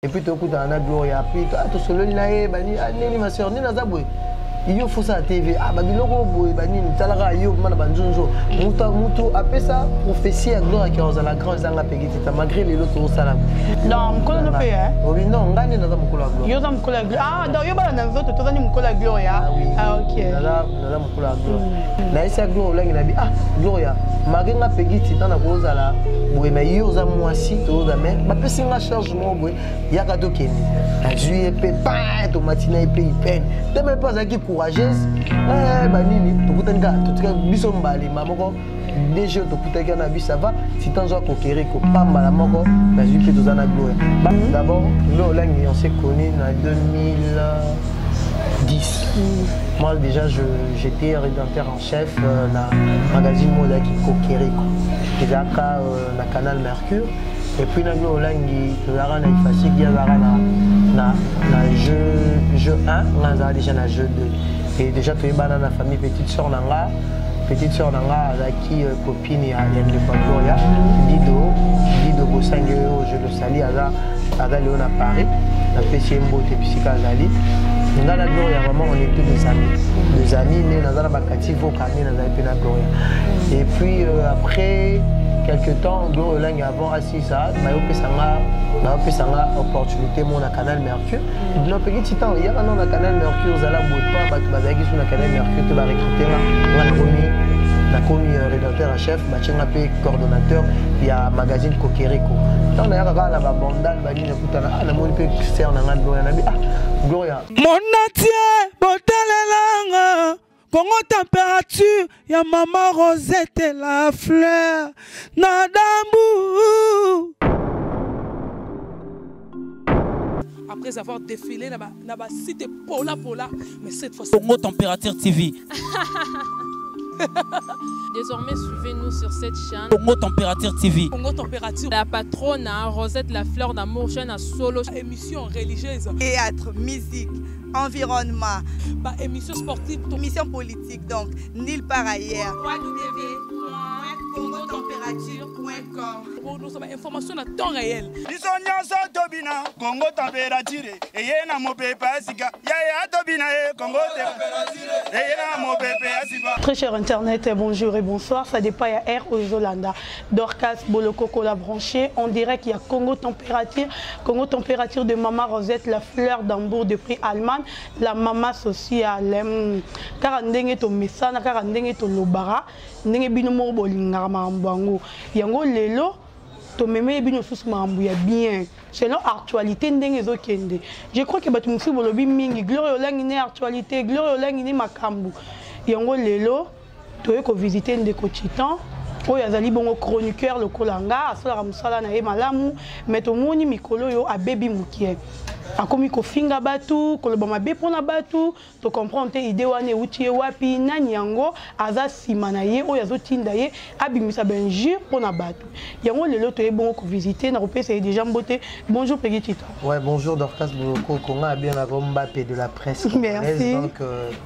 Et puis tokutana na Gloria, puis tosololi na ye bani, ah, nini ma sœur, nini aza boye, yo fosala TV, ah, babiloko boye banini, talaka yo mana banzunzu. Mutu mutu apesa prophétie ya Gloria ki ozala grand, ezanga Peggy Tita, malgré lelo tozosala. Donc mokolo no mpe, eh? Obi non, ngai nde naza mokolo ya Gloria. Yo oza mokolo ya Gloria? Ah, donc yo bana na nzoto tozani mokolo ya Gloria. Ah, oui. Ah, ok. Naza mokolo ya Gloria. Nayesi ya Gloria olangi na bi, ah, Gloria, malgré nga Peggy Tita nakozala boye, mais yo oza mwasi, toza, mais bapesi nga charge moko boye, yaka tokende. Nazwi ye mpe pa tomati na ye mpe ipene teme mpe azalaki courageuse, banini, tokutani kaka, totika biso mbalema moko DG, tokutaki wana bi, ça va Titan, zwa kokere kopambala moko, nazwi mpe toza na Gloria. D'abord Gloria Olangi, on s'est connu na 2010. Moi déjà j'étais rédacteur en chef na magazine moko ezalaki Kokereko, ezalaka na Canal Mercure. Et puis na Gloria Olangi tozalaka na Ifasiki, azalaka na jeu 1, nga azalaka déjà na jeu 2 et déjà toyebana na famille. Petite sœur na nga, petite sœur na nga azalaki copine ya ndeko ya Gloria, Dido, Dido Bosangi oyo je le sali, aza lelo na Paris, napesi ye mbote bisika azali. Nga na Gloria vraiment on était des amis, des amis, mais naza na bakati voka nde nazali mpe na Gloria. Et puis après quelque temps, Gloria Olangi avant asisa, bayopesanga opportunité mo na Canal Mercure. Non, Peggy Titan, yaka no na Canal Mercure, ozala boye pa bato bazalaki so na Canal Mercure te, barecrute nga. Nga nakomi rédacteur en chef, batie nga mpe coordonnateur ya magazine Kokereko. Ntango nayaka kaka na babandal banini, ekutana, ah, namoni mpe sœur na nga Gloria, nabi, ah, Gloria. Monatie botalelanga Congo Température ya mama Rosette la fleur na dambu. Après avoir défilé na ba site Pola Pola, mais cette fois Congo Température TV. Désormais, suivez-nous sur cette chaîne. Congo Température TV. Congo Température. La patronne, hein, Rosette la fleur d'amour, chaîne à solo. Émission religieuse. Théâtre, musique, environnement. Bah, émission sportive. Émission politique, donc nulle part ailleurs. www.congotempérature.com. Pour nous, information à temps réel. Biso nyonso tobina Kongo Température eye na mopepe ya sika, yaya, tobina ye Kongo eye na mopepe ya sika. Très cher internaute, bonjour et bonsoir. Ça dépend à R Ozolanda. Dorcas Bolokoko la branché. On dirait qu'il y a Congo Température. Congo Température de Maman Rosette, la fleur d'Hambourg depuis Allemagne. La maman sociale. Kaka ndenge to mesana, kaka ndenge to lobara. Ndenge bino moko bolingaka makambo yango. Yango lelo, tomemeli bino susu makambo ya bien selon actualité ndenge ezokende. Je crois que bato mosusu bolobi mingi Gloria Olangi ne actualité, Gloria Olangi ne makambo yango. Lelo toye kovisite ndeko Titan oyo azali bongo chroniqueur lokola nga, asalaka mosala na ye malamu, mais tomoni mikolo oyo abebi mokie, akomi kofinga bato, koloba mabe mpona bato. Tocomprendre te idée wana euti ye wapi, nani yango aza nsima na ye oyo azotinda ye abimisa bainjure mpona bato yango. Lelo toye bongo kovisite na kopesa ye déjà mbote. Bonjour Peggy Tito. Ouais, bonjour Dorcas Boloko, Konga bien avant Mbappé de la presse congolaise. Merci. Donc,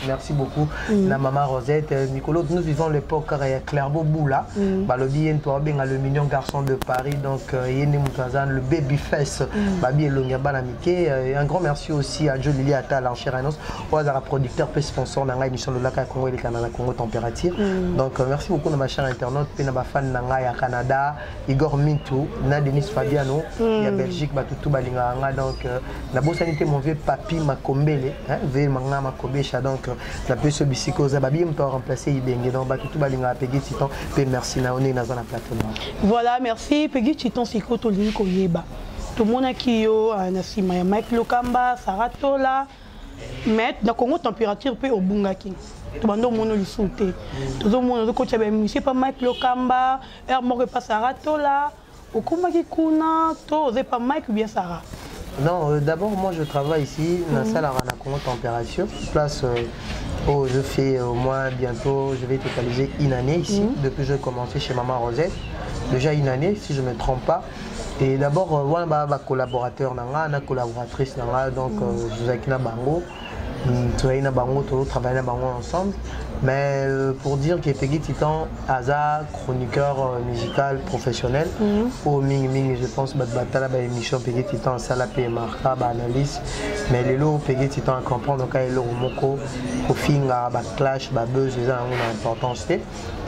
merci beaucoup. La maman Rosette, Nicolo, nous vivons l'époque car il y a Clairbeau Boula, Balobi Yento Benga, le mignon garçon de Paris, donc Yéné Moutazan, le baby face, Babi Elonga Banamike. Un grand merci aussi à Joe Lili Atal en chair annonce, Oazara producteur, plus sponsor dans l'émission de Laka Congo et les Canada Congo Température. Donc, merci beaucoup à ma chère internaute, puis na fan na ya Canada, Igor Mintu, na Denis Fabiano, il y a Belgique, Batutu Balinga, donc na bosanité mon vieux papi Makombele, hein, vieux manga Makobesha, donc na peso bisiko za babi mto remplacer Ibenge, donc Batutu Balinga Peggy Titan, pe merci na oné na zona plateau. Voilà, merci Peggy Titan. Sikoyo tolingi koyeba, tomonaki yo na nsima ya Mike Lokamba, Saratola, mais na Congo Température mpe obungaki, tobanda omona lisusu te. Tozomona ozokotya baémission epa Mike Lokamba, heure moko epa Saratola. Okomaki kuna to oza epa Mike ou bien Sara? Non, d'abord moi je travaille ici, dans la salle à Congo Température, place où je fais au moins bientôt, je vais totaliser une année ici, depuis que j'ai commencé chez Maman Rosette, déjà une année si je ne me trompe pas. Et d'abord, voilà, bah, collaborateur, nanga, na collaboratrice, nanga, donc je vous na bango. Tozali na bango, tozotravaille na bango ensemble. Mais pour dire que Peggy Titan aza chroniqueur musical professionnel, oyo mingimingi, je pense, bato batala baémission Peggy Titan asala mpe emarka baanalyse. Mais lelo Peggy Titan acomprendre ka eloko moko: kofinga, baclash, babuzz, eza yango na importance te.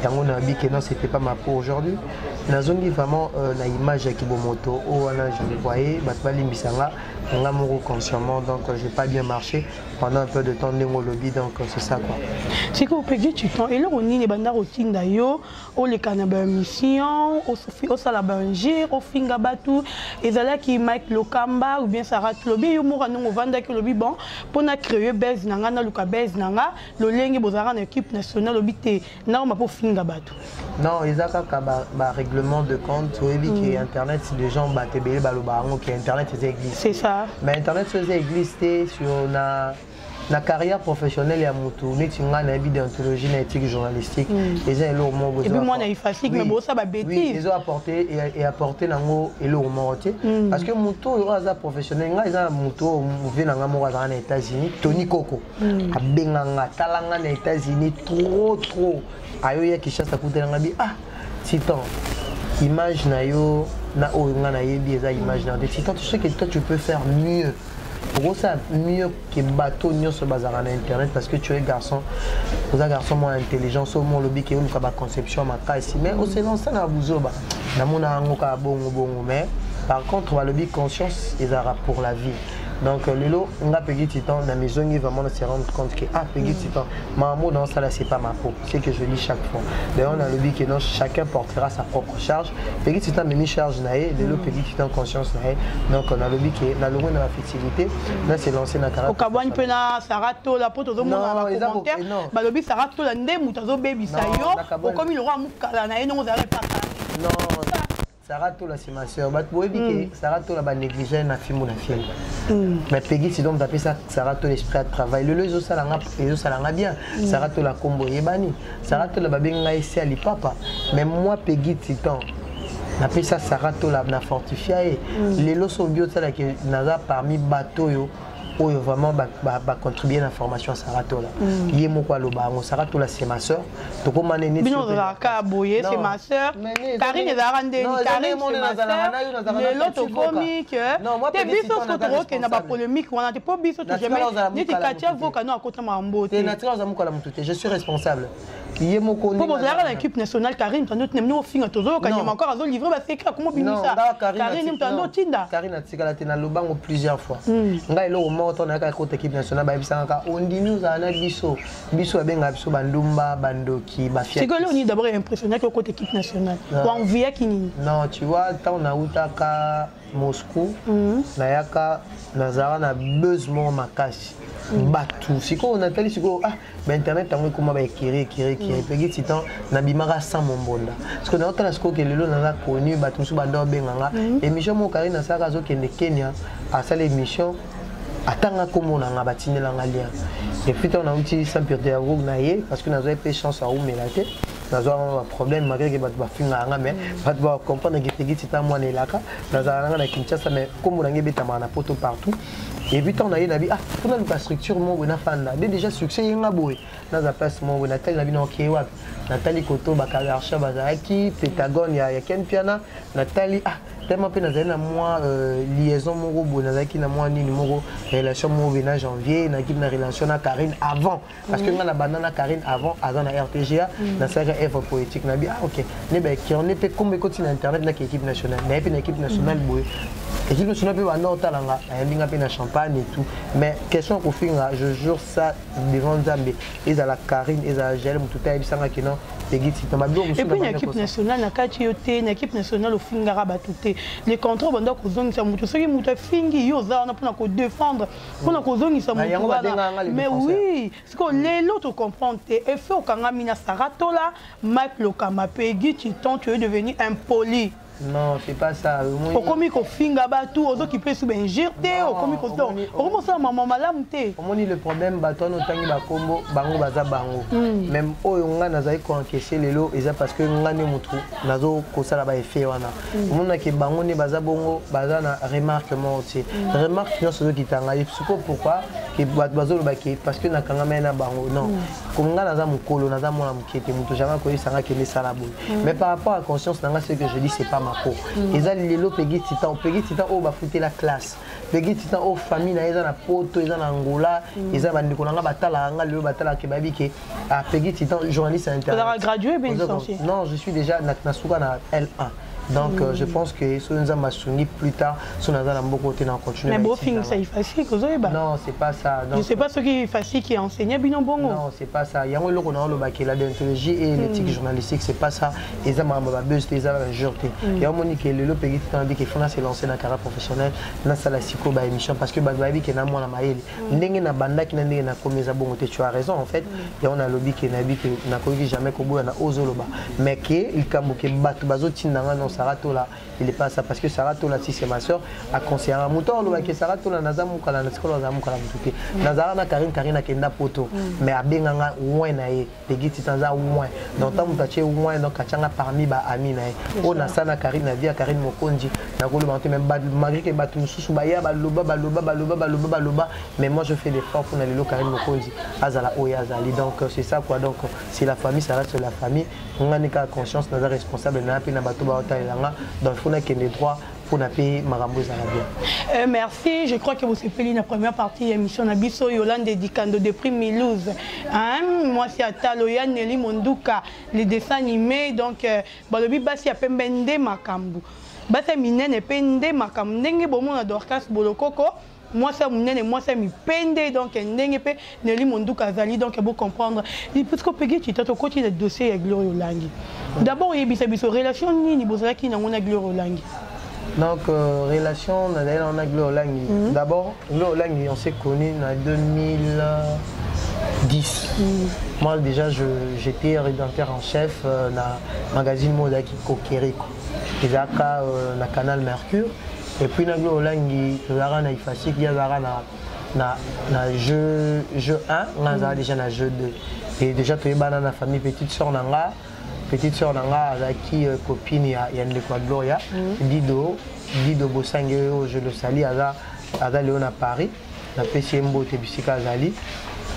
Yango nayebi ke non, c'était pas ma peau. Aujourd'hui nazongi vraiment na image ya kibomoto oyo wana je le voyais. Bato balimbisa nga, nga moko consciemment. Donc j'ai pas bien marché pendant un peu de temps, ndenge olobi. Donc c'est ça quoi. Sikoyo, Pegi Titan, eloko nini ebanda kotinda yo oleka na baémission, osala bainjure, ofinga bato? Ezalaki Mike Lokamba ou bien Sara? Lobi yo moko ndenge ovandaki, olobi: bon, mpona créer buzz na nga, naluka buzz na nga lolenge bozalaka na équipe nationale, olobi te, nakoma mpo ofinga bato. Non, eza kaka barèglement de compte. Oyebi ke internet, des gens, bato ebele baloba yango ke internet eza église. C'est ça. Mais internet so eza église te. Sur na carrière professionnelle ya motu neti ngai, nayebi déontologie na éthique journalistique eza eloko moko. Et puis mwana ifasik, mais bosala babêtise. Ezo apporter et apporter nango eloko moko te, parce que motu oyo aza professionnel, ngai eza na motu oyo move na ngai moko azalaka na États-Unis, Tony Koko, abenganga, atalanga na États-Unis trop trop. Ayoya Kinshasa, akutelanga bi: ah Titan, image na yo na oyo ngai nayebi eza image na yo te. Titan, tu sais que toi, tu peux faire mieux, okosala mieux ke bato nyonso bazalaka na internet, parce que tu es garçon, oza garçon mwa intelligence oyo mo olobi ke oluka baconception makasi, mais oselance na buzoba. Namona yango kaka bongo bongo. Mais par contre, balobi conscience ezalaka pour la vie. Donc lelo nga Peggy Titan na mizongi vraiment na se rendre compte que ah, Peggy Titan, maman dans ça là, c'est pas ma peau. C'est que je dis chaque fois. D'ailleurs, on a le que non, chacun portera sa propre charge. Peggy Titan memi charge na ye lelo, Peggy Titan conscience na ye. Donc on a le que na longo na bafutilité, na se lancer na carrière. Okabwani mpe na Sara Tola, mpo tozomona bacommentaire, balobi Sara Tola nde moto azobebisa yo, okomi lokwa mokala na ye ndongo ozalaka epaka. Non, Sarah Tola, c'est ma sœur. Bato boyebi ke Sarah Tola banéglige na filme na film, mais Peggy Titan moto apesa Sarah Tola esprit ya travail. Lelo ezosalanga bien. Sarah Tola nkombo eyebani, Sarah Tola babengi ngai esi ya lipapa. Mais moi, Peggy Titan, napesa Sarah Tola na fortifia ye. Lelo so obi osalaki, naza parmi bato oyo vraiment bacontribue na formation ya Sarah Tola. Ye moko aloba yango: Sarah Tola, c'est ma sœur. Tokóma nene. Bino ozalaka boye, c'est ma sœur. Karine ezalaka ndeni? Karine, c'est ma sœur. Lelo tokomi ke te, biso siko tokokenda bapolémique wana te, mpo biso tojamai neti Katia Voka no akota makambo te. Natikala oza mokola motu te, je suis responsable ye moko. Mpo bozalaka na équipe nationale, Karine tando tina bino ofinga, tozoyoka nyama encore azolivre basecret, akoma obimisa Karine moto ando otinda. Karine atikala te, nalobango plusieurs fois. Ngai eloko moko to nayaka kota équipe nationale, bayebisanga ondimi ozala na biso. Biso babengaka biso bandumba, bandoki. Sikoyo eloko nini d'abord impressionnaki okota équipe nationale? Waenviaki nini? Non, tu vois, ntango nautaka Moscou, nayaka, nazalaka na buzz moko makasi. Bato sikoyo natali sikoyo, ah, bainternet yango ekóma baekiri ekiri ekiri. Pegi Titan nabimaka sans mombonda. Parce naotala sikoyo ke lelo naza connu, bato mosusu banda obenganga. Émission moko Karine asalaka, azokende Kenya, asala émission, atanga nkombo na nga, batindelanga lien. Et puis ntango nauti Saint Pétersbourg na ye, parce que nazwaki mpe chance aumela te, nazwa baproblème malgré ke bato bafingaka nga, mais bato bacomprendre ke Pegi Titan mwana elaka. Nazala nanga na Kinshasa, mais nkombo na nga ebetamaka na poto partout. Et puis ntango naye, nabi: ah, mpona luka structure moko boye, nafanda nde déjà succès yenga boye, naza place moko boye. Natali na bino, okeye wapi? Natali koto bakalarcha bazalaki Pentagone ya Ken Piana. Natali, ah, tellement mpe nazali na mwa liaison moko boye, nazalaki na mwa nini moko, relation moko boye na Janvier. Nazalaki na relation na Karine avant, parce que nga na banda na Karine avant aza na RTGA. Nasalaka œuvre poétique nabi: ah ok, ne baekerne mpe kombo ekoti na internet, naki équipe nationale. Naye mpe na équipe nationale boye, équipe nationale mpe banda otalanga, ayambi nga mpe na champagne et tout. Mais question ya kofinga, je jure ça devant Nzambe, ezala Karine, ezala Gel, motu te ayebisanga kino Pegi Titan babiloko mosusu. Et puis na équipe nationale, na kati yo te, na équipe nationale ofingaka bato te. Le contraire, banda kozongisa motu. Soki moto afingi yo, oza wana mpona kodéfendre, mpona kozongisa motu wana. Mais oui, sikoyo lelo tocomprendre te effet okangami na Saratola, Mike Lokamba. Pegi Titan, tu es devenu impoli. Non, c'est pas ça. Okomi kofinga bato, ozokipe esu bainjure te, okomi okomi osala mama malamu te. Omoni, le problème, bato wana otangi bakombo, bango baza bango. Même oyo nga nazali koencaisse lelo, eza parce que nga nde motu nazokosala baeffet wana. Omonaki bango nde baza bongo, baza na remarque moko te. Remarque nyonso ozokita ngai sikoyo, pourquoi ke bato bazoloba ke parce que nakangama ye na bango? Non, comme nga naza mokolo, naza mwana moke te, moto jamais akoyebisa nga kende esala boye. Mais par rapport à conscience na nga, ce que je dis, c'est pas mako. Eza lelo Pegi Titan, Pegi Titan oyo bafutela classe, Pegi Titan oyo famille na ye eza na Poto, eza na Angola, eza bandeko na nga batalaka nga lelo, batalaka ke bayebi ke, ah, Pegi Titan, journaliste à internet. Ozalaka gradué bien licencié? Non, je suis déjà na suka na L1. Donc je pense que soki Nzambe asungi, plus tard, so naza na mboka te, na continuer. Mais bofingisa Ifasik, ozoyeba? Non, c'est pas ça. Donc, je sais pas soki Ifasik enseigne bino bongo. Non, c'est pas ça. Yango eloko na olobaki, la déontologie et l'éthique journalistique, c'est pas ça. Eza makambo babuse te, eza bainjure te. Yango moni ke lelo Pegi Titan abi ke fona se lancer na carrière professionnelle, nasala sikoyo baémission, parce que bato bayebi ke na mwana mayele. Ndenge nabandaki na ndenge nakomi eza bongo te. Tu as raison, en fait. Yango nalobi ke nayebi ke nakoki jamais koboya na ozoloba, mais ke likambo ke bato bazotinda nga, non, Sara Tola, il est pas ça, parce que Sara Tola, si c'est ma soeur, aconseillanga moto alobaki Sara Tola, naza mokala na sikolo, naza mokala motu te. Nazalaka na Karine, Karine akenda Poto, mais abenganga oint na ye Pegi Titan, aza oint. Donc ntango moto atie oint, donc atianga parmi baami na ye oyo nasala na Karine, na vie ya Karine Mokonzi, nakoloba te. Mais malgré ke bato mosusu baya baloba, baloba, baloba, baloba, baloba, mais moi je fais l'effort mpona lelo Karine Mokonzi azala oyo azali. Donc c'est ça quoi. Donc c'est la famille, ça reste la famille. Nga nde kaka conscience, naza responsable na mpe na bato baotalela nga. Donc faut nakende droit mpona mpe makambo ezala bien. Merci, je crois que vous avez la première partie de l'émission na biso. Yolande Dikando depuis Milouz. Hein, moi c'est Atalo Nelly Monduka, les dessins animés. Donc balobi basi ya pembe nde makambo. Basi ya minene pe nde makambo. Ndenge bomona Dorcas Bolokoko, mwasi ya monene, mwasi ya mipende, donc ndenge mpe Neli Monduka azali, donc bocomprendre. Puisque Pegi Titan, tokoti na dossier ya Gloire Olangi. D'abord oyebisa biso relation nini bozalaki nango na Gloire Olangi. Donc, relation, on a Gloire Olangi. D'abord, Gloire Olangi, on s'est connus en 2010. Moi, déjà, j'étais rédacteur en chef dans le magazine Modaki Kokeriko. Ezalaka na Canal Mercure. Et puis, na Gloire Olangi, tozalaka na Ifasik, yazalaka na jeu 1, nga nazalaka déjà na jeu 2. Et déjà, toyebana na famille, petite sœur na nga. Petite sœur na nga azalaki copine ya ndeko ya Gloria, Dido, Dido Bosange oyo je le sali, aza leo na Paris, napesi ye mbote bisika azali.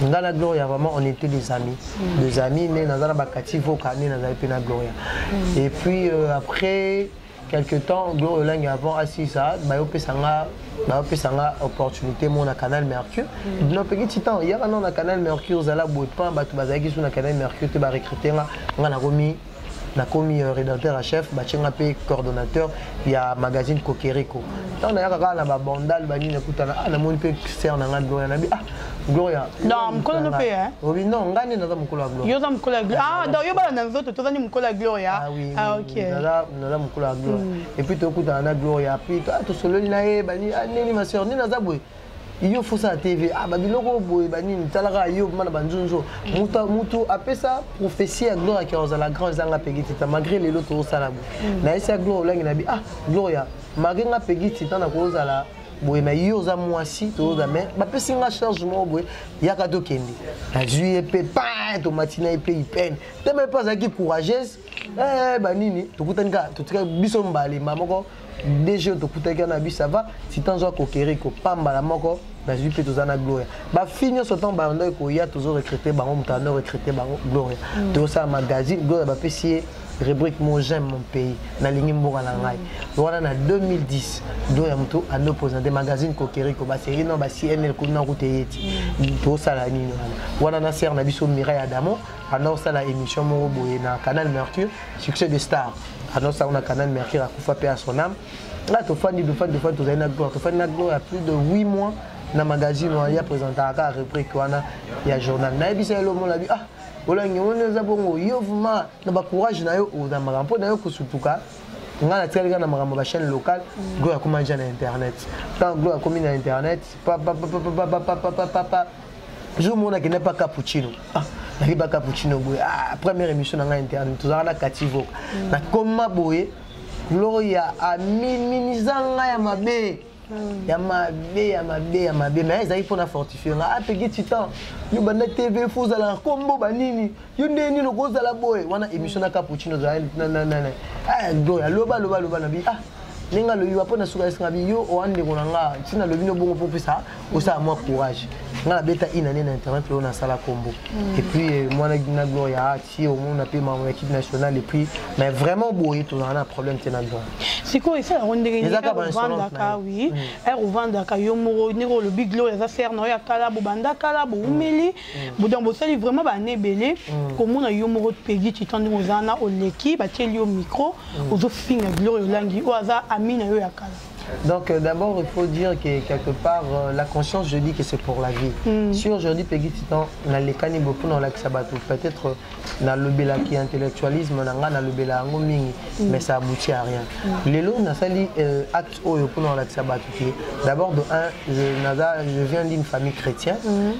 Nga na Gloria, vraiment, on était des amis, des amis. Nde naza na bakati voka, nde nazali mpe na Gloria. Et puis après quelque temps, Gloria Olangi, avant asisa, bayopesa nga opportunité mo na Canal Mercure. No, Peki Titan, yaka no na Canal Mercure, ozala boye pan. Bato bazalaki so na Canal Mercure te, barecrute nga. Nga nakomi rédacteur en chef, batie nga mpe coordonnateur ya magazine Kokeriko. Ntango nayaka kaka na babandal banini, ekutana, ah, namoni mpe sœur na nga Gloria, nabi: "Ah, Gloria." Non, mokolo no mpe, hein? Obi non, ngai nde naza mokolo ya Gloria. Yo oza mokolo ya Gloria. Ah, donc yo bala na nzoto, tozani mokolo ya Gloria. Ah oui. Ah, ok. Naza mokolo ya Gloria. Et puis tokutana na Gloria, puis tosololi na ye bani: "Ah, nini, ma sœur, nini naza boye, yo fosala TV, ah, babiloko boye banini, talaka yo mana banzunzu." Mutu apesa prophétie ya Gloria ke ozala grand, ezanga Pegi Titan. Malgré lelo tozosala boye, nayesi ya Gloria Olangi, nabi: "Ah, Gloria, malgré nga Pegi Titan nakozala boye, mais yo oza mwasi, tozoza, mais bapesi nga charge moko boye, yaka tokende." Nazwi ye mpe pa, tomati na ye mpe ipene teme mpe azalaki courageuse. Banini, tokutani kaka, totika biso mbalema moko DG oyo tokutaki wana, bi: "Ça va, Titan, zwa Kokeriko." Pambala moko nazwi mpe, toza na Gloria. Bafille nyonso ntango bandaki koya, tozorecrute bango, moto ando recrute bango Gloria. Tozosala magazine, Gloria bapesi ye rubrique mo "J'aime mon pays", nalingi mboka na ngai. Wana na 2010, Gloria moto ando présente magazine Kokeriko, basérie no ba CNL kuna kuta ye ti tosala nini wana. Wana na sœur na biso Mireille Adamo, anda kosala émission moko boye na Canal Mercure, Succès de Star, anda kosala na Canal Mercure, akufa mpe à son âme. Nga tofandi, tofandi, tofandi, tozali na Gloire, tofandi na Gloire ya plus de 8 mois na magazine wana. Ya présentaka kaka rubrique wana ya journal. Nayebisa ye lomona bi: "Ah, Olangi, omoni eza bongo, yo vraiment na bacourage na yo, oza makambo mpo na yo kosutuka." Ngai natikali kaka na makambo ya bachaîne locale. Gloire akóma déjà na internet. Ntango Gloire akomi na internet, papapapapapapapa, jour moko nakende pa Cappuccino. Ah, naki pa Cappuccino boye, ah, première émission na ngai internet, tozalaka na Kativoka. Nakoma boye, Gloria aminimisa ngai ya mabe, ya mabe, ya mabe, ya mabe, mais ezalaki mpona fortifie nga. Apeki titan, yo banda TV, fo ozala na kombo banini, yo nde nini okozala boye wana. Émission na Capuccino, Gloria aloba, aloba, aloba na bi, ah, ndenge alobi wa mpo na suka, esenga bi yo owa ndeko na nga, ntina alobi no bongo mpo opesa osala mwa courage. Nga nabeta ina nde na internet oyo nasala kombo. Et puis mwana na Gloria atie omona mpe makambo ya équipe nationale. Et puis, mais vraiment boye tozala na problème te na Gloria. Sikoyo esalaka ndenge Eza kaka ba insolence na ovandaka, oui, ere ovandaka yo moko, ndenge olobi Gloria eza sere na yo ya kala, bobanda kala, boumeli, donc bosali vraiment bana ebele. Komona yo moko Pegi Titan, ndenge oza na oleki, batieli yo micro, ozofinga Gloria Olangi oyo aza ami na yo ya kala. Donc d'abord, il faut dire que quelque part, la conscience, je dis que c'est pour la vie. Si aujourd'hui, Peggy Titan, nalekani beaucoup dans l'Axabatou, peut-être nalobelaki intellectualisme, nanga nalobela yango mingi, mais ça aboutit à rien. Lelo, nasali acte oyo pour l'Axabatou. D'abord, de un, je, naza, je viens d'une famille chrétienne,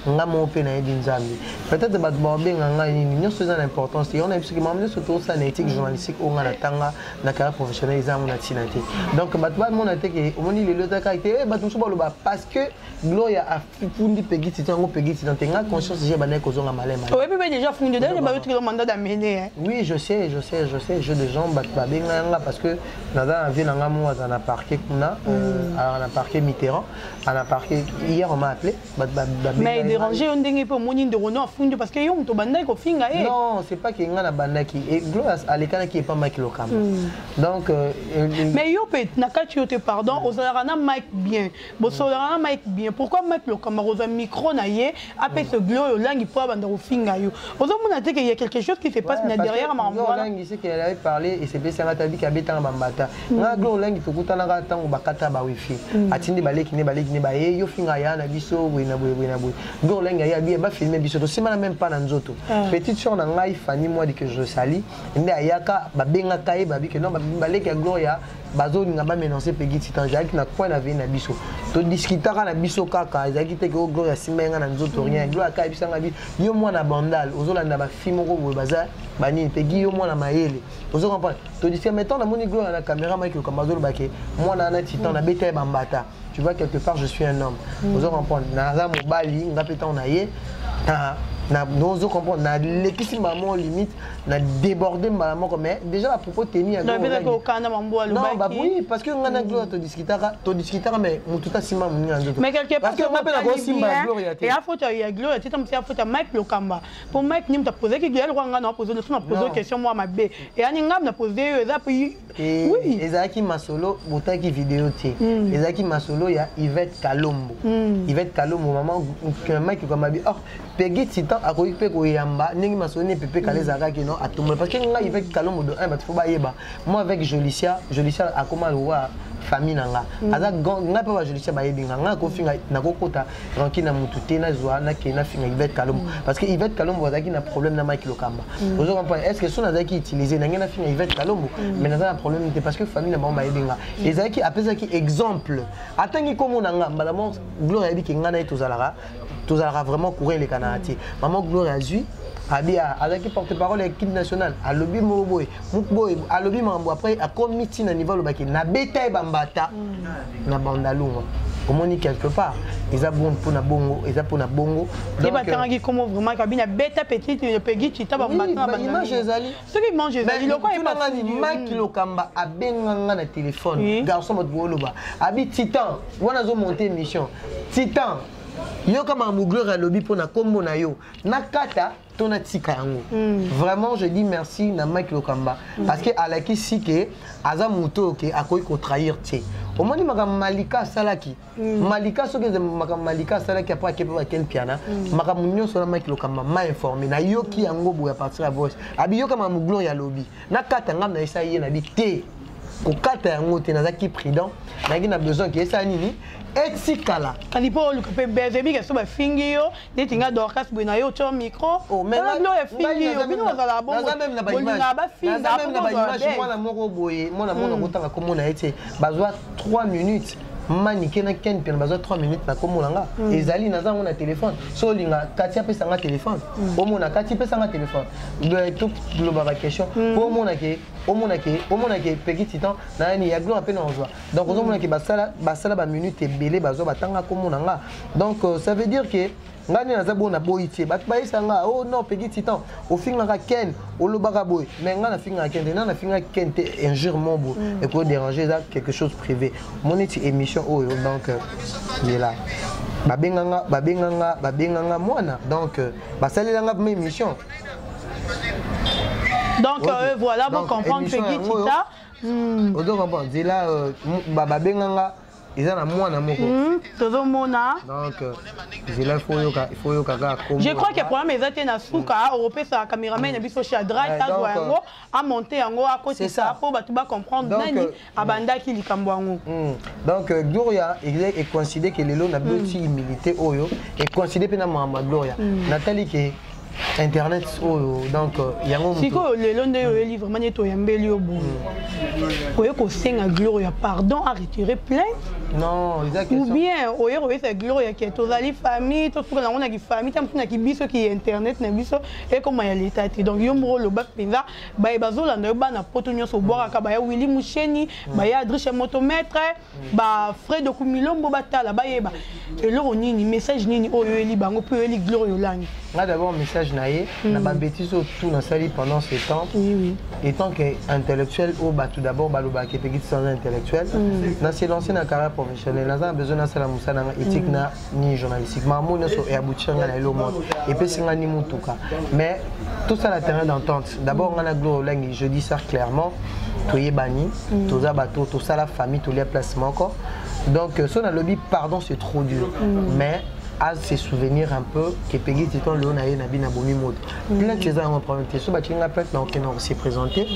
nga mo pe na Nzambe. Peut-être bato babenga ngai nini, nyonso eza na importance te. On a vu que maman nyonso ça na éthique journalistique oyo nga natanga na carrière professionnelle, eza yango na ntina te. Donc bato bamona te ke omoni lelo eza kaka te. Bato mosusu baloba parce que Gloria afundi Pegi Titan, yango Pegi Titan te. Nga conscience je bandaki kozonga malema. Oyebi mpe déjà fundi, d'ailleurs bayotikela mandat d'amener. Oui, je sais, je sais, je sais. Jeu de gens, bato babenga yanga parce que naza na vie na nga mo aza na parquet kuna, na parquet Mitterrand, na parquet. Hier on m'a appelé, bato babenga. Mais déranger yo ndenge mpe omoni ndeko no afundi, parce que yo moto obandaki kofinga ye. Non, c'est pas que nga na bandaki et Gloria alekanaki epa Mike Lokamba, donc Mais yo mpe na kati yo te, pardon, ozalaka na Mike bien, bosololaka na Mike bien. Pourquoi Mike Lokamba kozwa micro na ye, apesa Gloria Olangi mpo abanda kofinga yo? Ozomona te que y a quelque chose qui se passe na derrière makambo wana? Olangi, c'est qu'elle avait parlé et c'est nga tabi kabetanga bambata. Nga Glo Olangi tokutanaka ntango bakata ba wifi, atindi baleki ne, baleki ne baye, yo finga ya na biso boye na boye, boye na boye. Glo Olangi aye abi bafilme biso, tosimana même pas na nzoto. Petite sœur na ngai Fanny Mwadi, que je sali, nde ayaka, babengaka ye, babi ke non, baleki ya Gloria bazolinga bamenance Pegi Titan. Ezalaki na coin na vei na biso, todiskutaka na biso kaka. Ezalaki te ke o Gloria asimba ye nga na nzoto, rien. Gloria aka yebisanga bi yo mwana Bandal, ozolanda bafi moko boye baza banini, Pegi yo mwana mayele, ozo comprendre. Todiskute, mais tant namoni Gloria na caméra, Mike Lokamba azoloba ke mwana wana Titan nabeta ye bambata. Tu vois, quelque part je suis un homme, ozo comprendre, naza mobali. Nga mpe ntango na ye na ozo comprendre, nalekisi mbala moko limite, na débordé mbala moko. Mais déjà à propos teni ya okanda mambo. Non, bah oui, parce que nga na Gloria todiskutaka, mais motu tasimba moninga na nzoto. Mais quelque part parce que nga mpe nakosimba Gloria te. Eya faute ya Gloria te, tamosi ya faute ya Mike Lokamba, po Mike ni moto apozaki Gloria lokwa. Nga na apose so, na pose question mwa mabe, eyani nga na pose yo, eza oui. Ezalaki masolo, botaki video te. Ezalaki masolo ya Yvette Kalombo. Yvette Kalombo, mama Mike Lokamba bi, oh, Pegi Titan akoki mpe koyamba ndenge masolo ne pepe kala ezalakaki no atombola, parce que ngai Yvette Kalombo, de un, bato fo bayeba, moi avec Jolicia, Jolicia akoma lokwa famille na nga, aza ngai mpe bajolicia bayebi nga. Ngai akofinga, nakokota rancune na motu te. Nazwa nakende nafinga Yvette Kalombo parce que Yvette Kalombo azalaki na problème na Mike Lokamba, ozo comprendre? Est ce que so nazalaki utiliser nange nafinga Yvette Kalombo? Mais naza na problème te parce que famille na bango bayebi nga. Ezalaki apesaki exemple, atangi kombo na nga mbala moko. Gloria ayebi ke ngai na ye tozalaka vraiment courant, eleka na te. Mama Gloria azwi abi azalaki porte parole ya équipe nationale, alobi moko boye boye, alobi makambo. Après akomi ntina niveau alobaki nabeta ye bambata na Bandalungwa. Omoni, quelque part eza bon mpona bongo, eza mpona bongo. Ye batangaki kombo vraiment kabi na beta petite Pegi Chita bambata na image ezali. Soki image ezali lokwa. Mike Lokamba abenganga na téléphone, garçon, bato booloba abi Titan wana azomonte émission. Titan, yoka makambo Gloire alobi mpo na nkombo na yo, nakata to natika yango. Vraiment, je dis merci na Mike Lokamba parce que alakisi ke aza moto oyo ke akoki kotrahir te. Omoni makambo Malika asalaki, Malika, soki eza makambo Malika asalaki après akepe baken piana, makambo nyonso na Mike Lokamba ma informé, nayoki yango boye à partir ya voice. Abi yoka makambo Gloire alobi, nakata. Ngam nayesa ye nabi te, kokata yango te. Nazalaki prudent, nazalaki na besoin ke esala nini, etikala. Kasi mpo oluka mpe bese, ebika so bafingi yo neti nga Dorcas boye na yo, otya micro, lo efingi yo, bino ozala bongo, bolingaka bafinga. Mwana moko boye, mwana moko nakotanga komona ye te, bazwa 3 minutes. Manike na Ken Mpiana bazwa 3 minutes na kombo na nga. Ezali naza yango na telefone. So olinga Kati apesa nga telefone. Omona Kati pesa nga telefone. To loba ba question. Po omona ke omona ke omona ke Peggy Titan na yani ya gloire pe na ozwa. Donc ozomona ke basala basala ba minutes ebele bazwa batanga kombo na nga. Donc ça veut dire que nga nde naza boye naboyi te bato bayebisa nga oh non Peggy Titan ofingaka Ken olobaka boye mais nga nafingaka Ken te nga nafingaka Ken te injure mo boye eko déranger eza quelque chose privé omoni ti émission oyo donc yela babenganga babenganga babenganga mwana donc basalelanga vraiment émission. Donc okay. Voilà, vous comprendre Peggy Titan. Ozo comprendre nzela babenganga eza na mwana moko tozomona. Donc nzela il faut yoka kaka kombo. Je crois que problème eza te na suka okopesa cameraman na biso Shadrach azwa yango amonte yango akotisa mpo bato bacomprendre nani abandaki likambo yango. Donc Gloria econsidère ke lelo na bioti humilité oyo econsidère mpe na makambo ya Gloria natali ke internet oyo donc yango. Sikoyo lelo nde oyeli vraiment neti oyambeli yo boye oye kosenga Gloria pardon, a retirer plainte? Non, eza ou bien oye koyesa Gloria ke tozali famille, tosuka nango na kifamille ta mosusu na kibiso ki internet na biso ekoma ya leta te. Donc yo moko oloba mpenza baye bazolanda yo bana poto nyonso obwakaka baya Willi Musheni, baya Adriche Motomètre, bafred Okumilombo, batala bayeba eloko nini, message nini oyo oyeli bango mpe oyeli Gloria Olangi? Nga d'abord message na ye na babêtises oyo tout nasali pendant ce temps, étant que intellectuel oyo bato d'abord balobaka epeki sans intellectuel, na se lancé na carrière professionnelle, naza na besoin nasala mosala nanga éthique na ni journalistique makambo nyonso eaboutir nga na elo moto epesi nga ni motuka, mais tosala terrain d'entente d'abord nga na Gloire Olangi. Je dis ça clairement, toyebani, toza bato tosala famille, tolia place moko. Donc so nalobi pardon, c'est trop dur, mais à se souvenir un peu que Peggy Titan lelo na ye na bino abomi moto. Plainte eza yango problème te. So batingi nga plainte, na okende se présenter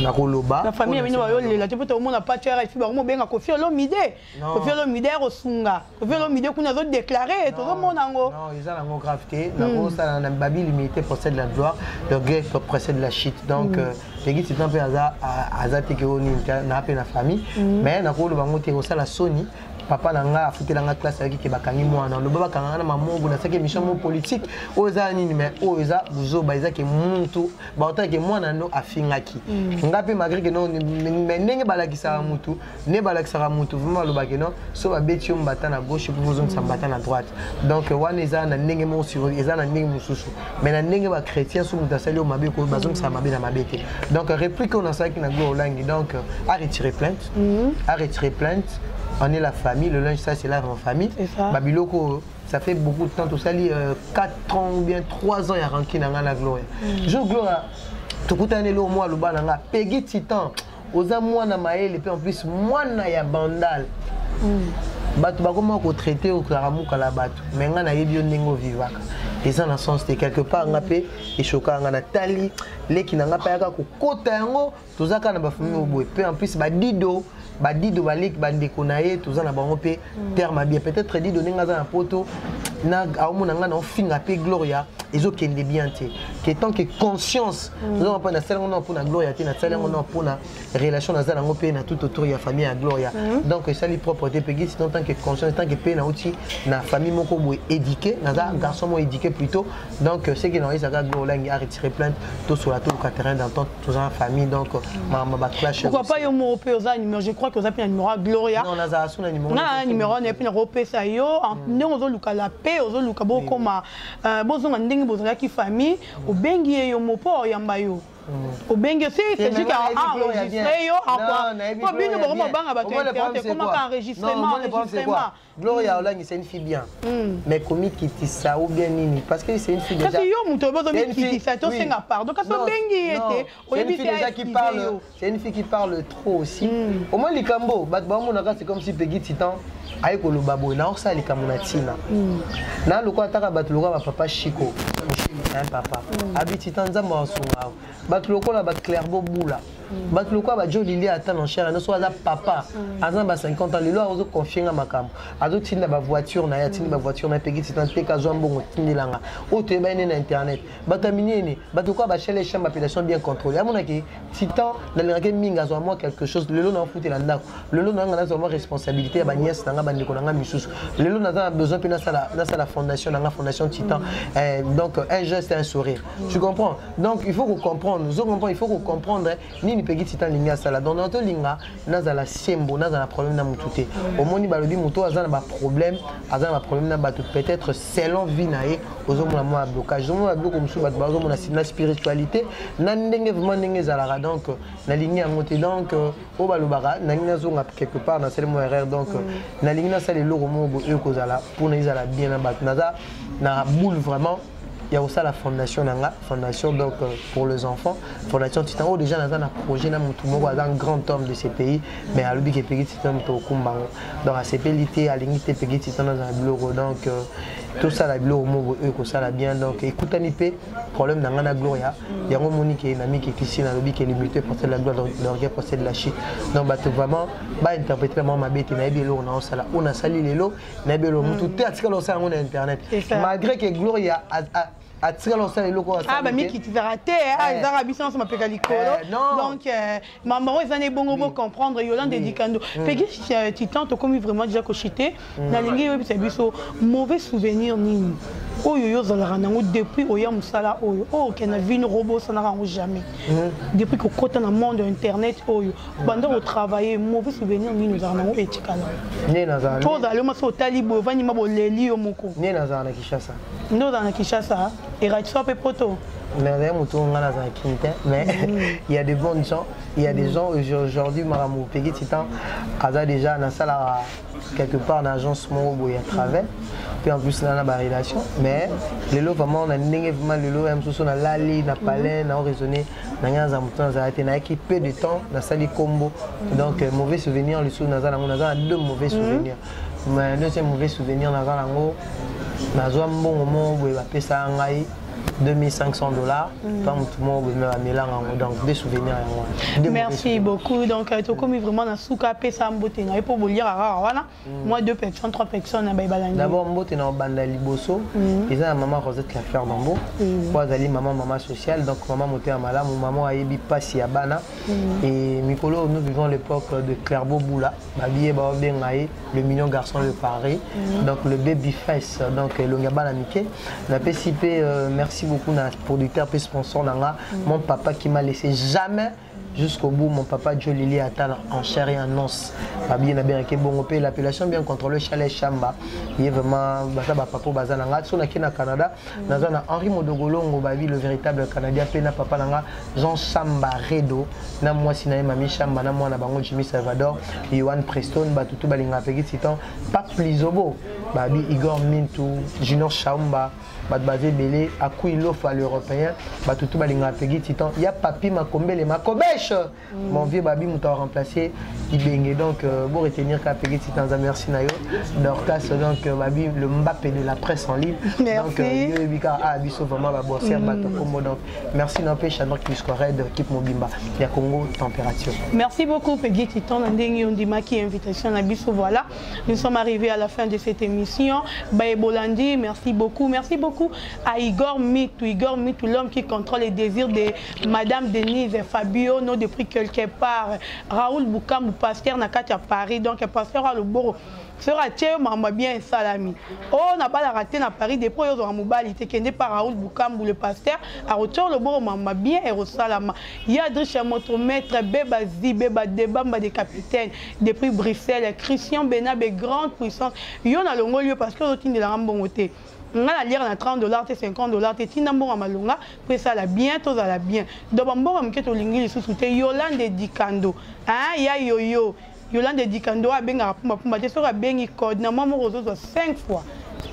na koloba. Na famille ya bino bayolela te mpo tomona pati RFI bango mobenga Kofi Olomide. Kofi Olomide akosunga Kofi Olomide kuna azodéclare, tozomona yango. Non, eza nango grave te. Nakosala na babi, l'humilité procède de la gloire, l'orgueil précède la chute. Donc Peggy Titan mpe aza te ke oyo nini na mpe na famille, mais nakoloba yango te kosala soni. Papa na nga afutelanga classe, ayaki ke bakangi mwana, loba bakanganga na mamongo, nasalaki émission mo politique oyo eza nini, mais oyo eza buzoba, eza ke mutu baotala ke mwana no afingaki nga mpe malgré ke non, mais ndenge balakisaka mutu nde balakisaka mutu vraiment balobaki non, so babeti yo mbata na gauche mpo ozongisa mbata na droite. Donc wana eza na ndenge moko sur eza na ndenge mosusu, mais na ndenge bachrétien so moto asali yo mabe bazongisaka mabe na mabe te. Donc réplique oyo nasalaki na Gloire Olangi, donc a retiré plainte, a retiré plainte. On est la famille, le linge ça se lave en famille. Babiloko ça fait beaucoup de temps, tosali 4 ans ou bien 3 ans ya rancune na nga na Gloria. Jour Gloria tokutani eloko mwa aloba na nga: "Peggy Titan, oza mwana mayele mpe en plus mwana ya Bandal. Bato bakoma kotraite oklaka mokala bato, mais ngai nayebi yo ndenge ovivaka." Eza na sens te. Quelque part nga mpe eshokaka nga, natali leki na nga mpe ayaka kokota yango, toza kaka na bafamille oyo boye mpe en plus badido badido baleki bandeko na ye, toza na bango mpe terme bien. Peut-être Dido ndenge aza na poto na aomona ngai naofinga mpe Gloria ezokende bien te ke tant que conscience oza mpo nasala yango na mpona Gloria te, nasala yango na mpona relation naza nango mpe na tout autour ya famille ya Gloria. Donc esali propre te. Peggy sinon tant que conscience, tant que mpe nauti na famille moko boye éduqué, naza garçon moko éduqué plutôt. Donc ce que naoyesaka Gloria Olangi, a retiré plainte, tosola, toluka terrain d'entente, toza na famille. Donc makambo baclash. Pourquoi pas yo moko mpe oza numéro, je crois que oza mpe na numéro ya Gloria. Non, nazala so na numéro. Nga na numéro na ye mpe nakopesa yo ndenge ozoluka la paix, ozoluka bokoma bozonga ndenge bozalaki famille. Obengi ye yo mo mpo oyamba yo, obengi si c'est que enregistré yo po bino bokoma obanga bato internet ekomaka enregistrement, enregistrement. Gloria Olangi, c'est une fille bien. Mais komi kitisa ou bien nini? Parce que c'est une fille déjà. Kasi yo muto bozo mi kitisa to senga pardon kasi obengi ye te. C'est une fille déjà qui parle, c'est une fille qui parle trop aussi. Au moins likambo, bat ba monaka c'est comme si Peggy Titan aye koloba boye na osala likambo na ntina. Na lokola ataka bato lokola ba papa Chico, un papa. Abi Titan Nzambe asunga. Bato lokola ba Clairbeau Bula. Bato lokola bajo lili ata na cher nyonso aza papa, aza na ba 50 ans lelo, azoconfie nga makambo, azotinda bavoiture na ye, atindi bavoiture na ye. Peggy Titan teka, azwa mbongo, tindelanga oyo toyebani ne na internet. Bato ya minene, bato lokola bachele chambre, appellation bien contrôlé, amonaki Titan nalingaki mingi, azwa mwa quelque chose. Lelo naofutela ndako, lelo nanga nazwa mwa responsabilité ya baniese na nga, bandeko na nga misusu. Lelo naza na besoin mpe nasala fondation na nga, fondation Titan. Donc un geste, un sourire, tu comprends? Donc il faut qu'on comprendre, ozo comprendre, il faut qu'on comprendre nini Peggy Titan lingi asala. Donc natolinga nazala sembo, nazala problème na motu te. Omoni, balobi moto aza na baproblème, aza na baproblème na bato, peut-être selon vie na ye, ozomona mwa blocage, ozomona biloko mosusu, bato bazomona na spiritualité na ndenge vraiment ndenge ezalaka. Donc nalingi yango te. Donc oyo balobaka, nalingi nazonga quelque part, nasali mwa erreur. Donc nalingi nasala eloko moko boye oyo kozala mpona ezala bien na bato. Naza na boule vraiment ya kosala fondation na nga, fondation donc pour les enfants, fondation Titan, oyo déjà naza na projet na motu moko aza un grand homme de ce pays, mais alobi ke Peggy Titan moto okumba yango. Donc asepeli te, alingi te Peggy Titan naza na biloko. Donc tosala biloko moko oyo ekosala bien. Donc ekutani mpe problème na ngai na Gloria, yango omoni ke na mikitisi, nalobi ke l'humilité procède la gloire, l'orgueil procède la chute. Donc bato vraiment bainterpréter mwa mabe te. Nayebi eloko na osala, oyo nasali lelo, nayebi eloko motu te atikala osala yango na internet, malgré que Gloria atikala osala eloko. Ah, bamikitisaka te, ezaka biso nyonso mapeka likolo. Donc mambango eza na ebongo, bocomprendre. Yolande Dikando, Peggy Titan, tokomi vraiment déjà kochuter. Nalingi oyebisa biso mauvais souvenir nini oyo yo ozalaka nango depuis oya mosala oyo, oyo okenda vino robosanaka yango jamais, depuis kokota na monde internet oyo, banda kotravailler, mauvais souvenir nini ozalaka nango etikala? Nde nazala. To ozala yo masi, otali boye, ovandima, boleli yo moko. Nde nazala na Kinshasa. Nde ozala na Kinshasa, eratisa mpe poto. Mais moto nga nazala kini te, mais il y a de bonnes gens, il y a des gens aujourd'hui. Makambo Peggy Titan aza déjà nasalaka quelque part na agence moko boye ya travail, puis en plus na barelation. Mais lelo vraiment na ndenge vraiment lelo ya mosusu, nalali na palais, na raisonné na ngai, naza moto nazala te, nayaki peu de temps, nasali kombo. Donc mauvais souvenir lisusu naza nango, naza na deux mauvais souvenirs. Mais deuxième mauvais souvenir naza nango, nazwa mbongo moko boye, bapesaka ngai 2500 $, pa motu moko boye, me bamelanga yango. Donc deux souvenirs yango wana. Merci beaucoup. Donc tokomi vraiment na suka. Apesa mbote na ye mpo boliaka kaka wana moi, deux personnes, trois personnes na bayebalandi. D'abord mbote na obanda liboso eza na mama Rosette la Fleur d'Ambo, po azali mama sociale, donc mama motema malamu, mama ayebi mpasi ya bana. Et mikolo nous vivons l'époque de Clairbeau Boula, babiye baobenga ye le mignon garçon de Paris, donc le baby face, donc elongi ya bana mike. Napesi mpe merci beaucoup na producteur mpe sponsor na nga, mon papa qui m'a laissé jamais jusqu'au bout, mon papa Joe Lili Atala en chair et en os, babiye nabengaki bongo. Mpe l'appellation bien contrôlé, Chalet Chamba, ye vraiment baza bapapa baza na nga. So nake na Canada, naza na Henri Modogolongo, babi le véritable Canadien, mpe na papa na nga Jean Chamba Redo, na mwasi na ye Mami Chamba, na mwana bango Jimmy Salvador, Yohan Preston, bato tu balingaka Peggy Titan, Pape Lizobo, babi Igor Mintu, Junior Chaumba, bato baza ebele, Akui Lofa l'européen, bato tu balingaka Peggy Titan, ya Papi Makombele Makobeshe, mon vieux, babi moto aremplacer Ibenge. Donc bo retenir ka Peggy Titan aza. Merci na yo Dorcas. Donc babi le Mbappé de la presse en ligne. Merci. Donc yo yebi kaka a biso vraiment babossière, bato kombo. Donc merci na mpe Shadrack Biscored, équipe mobimba ya Congo Température. Merci beaucoup, Peggy Titan, ndenge ondimaki invitation na biso. Voilà, nous sommes arrivés à la fin de cette émission. Baye Bolandi, merci beaucoup. Merci beaucoup à Igor Mitou. Igor Mitou, l'homme qui contrôle les désirs de Madame Denise Fabio, no depuis quelque part. Raoul Boukamou, pasteur na kati à Paris. Donc, pasteur à Loboro. Sera tie mama bien esalami oyo nabalaka te na Paris depuis oyo ozwaka mobali te, kende pa Raoul Bukambu le pasteur, akotia loboko, mama bien ekosalama. Ye adriche ya moto, maître Beba Zi Beba Debamba de capitaine depuis Bruxelles, Christian Benabe, grande puissance. Yo nalongoli yo parce que ozotindelanga mbongo te. Nga naliaka na 30 $ te, 50 $ te. Tinda mbongo ya malonga mpo esala bien, tozala bien. Donc bambongo ya moke tolingi lisusu te. Yolande Dikando, ya yoyo Yolande Dikando, abengaka pumbapumba te. Soki abengi code na mwa moko, ozozwa 5 fois.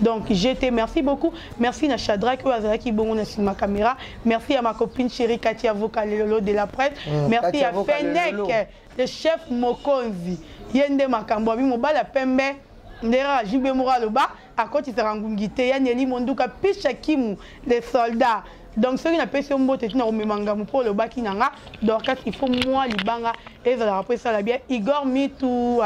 Donc j'étais, merci beaucoup. Merci na Shadrach oyo azalaki bongo na nsima caméra. Merci à ma copine chérie Katia Vokalelolo de la presse. Merci Katia à Vokalelolo. Fenek le chef mokonzi, ye nde makambo. Abi mobali ya pembe nde kaka jibe moko aloba akotisaka ngungi te. Ya Neli Monduka, Pisha Kimu les soldats. Donc soki napesi yo mbote tina komema ngambo mpo olobaki na nga Dorcas, il faut mwa libanga ezalaka mpo esala bien. Igor Mitu,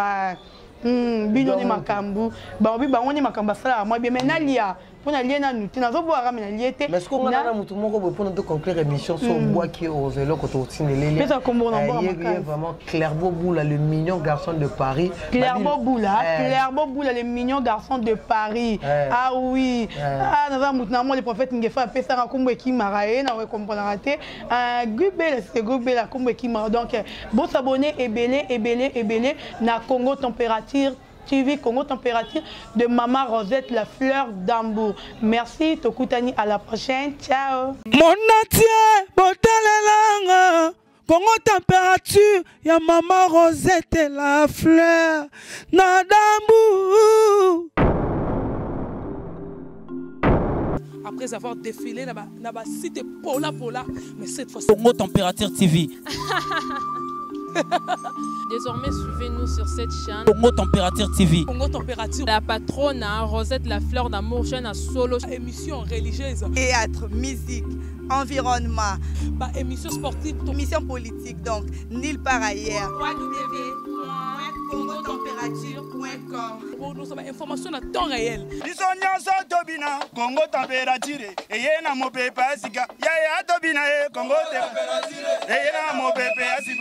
bino nde makambo bango, bango nde makambo asalaka mwa bien, mais nalia mpo nalie nanu te, nazobwaka me nalie te. Mais soki ongana na motu moko boye mpona toconclure émission, so obwaki ozwa eloko totindeleli. Pesa kombo na mboka makasi. Vraiment, Clairbeau Boula, le mignon garçon de Paris. Clairbeau Boula, Clairbeau Boula, le mignon garçon de Paris. Ah oui, ah, naza motu na mo le prophète Ngefa apesaka kombo ekimaka ye na okomprendaka te. Gubela, c'est Gubela, kombo ekimaka. Donc bosabonner ebele ebele ebele na Congo Température TV, Congo Température de Mama Rosette, la fleur d'Hambourg. Merci, Tokutani, à la prochaine. Ciao. Monatie botalelanga Congo Température ya Mama Rosette, la fleur na dambu. Après avoir défilé na ba site pola pola, mais cette fois Congo Température TV. Désormais, suivez-nous sur cette chaîne. Congo Température TV. Congo Température. La patronne, hein, Rosette, la fleur d'amour, chaîne à solo. Émission religieuse. Théâtre, musique, environnement. Bah, émission sportive. Émission politique, donc, nulle part ailleurs. www.congotempérature.com. Bon, nous sommes information à temps réel. Biso nyonso tobina Kongo Température eye na mopepe ya sika. Yaya tobina ye Kongo eye na mopepe ya sika.